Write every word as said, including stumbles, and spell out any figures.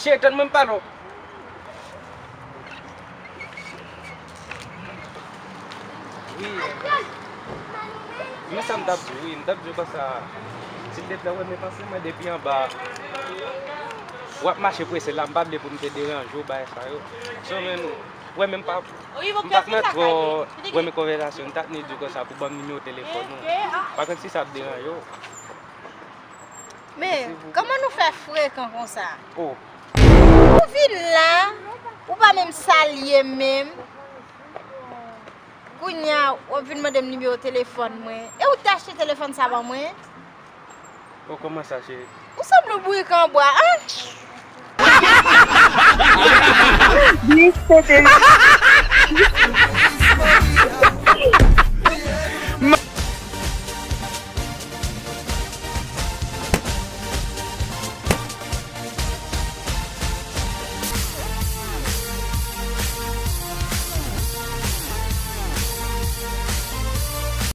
Cheri, tann mwen m pale w. Wi. Men sa m t ap di w, wi, m t ap di w konsa, silteplè, wè, men panse mwen depi anba. W ap mache prese la, m pa vle pou m te deranje w, bagay sa yo. So, men, wè, men m pa, m pa t nan twò, wè, men konvèsasyon, m t ap ni di w konsa pou ban m nimewo telefòn ou. Pa kont si sa ap deranje w. Men, kòman nou fè frekan konsa? Oh. Ou vin la, ou pa menm salye m menm. Kounye a, w ap vin mande m nimewo telefòn mwen. E ou te achte telefòn sa ban mwen? Oh, kòman sa, cheri? Ou sanble yon bourik an bwa, an? Mister David.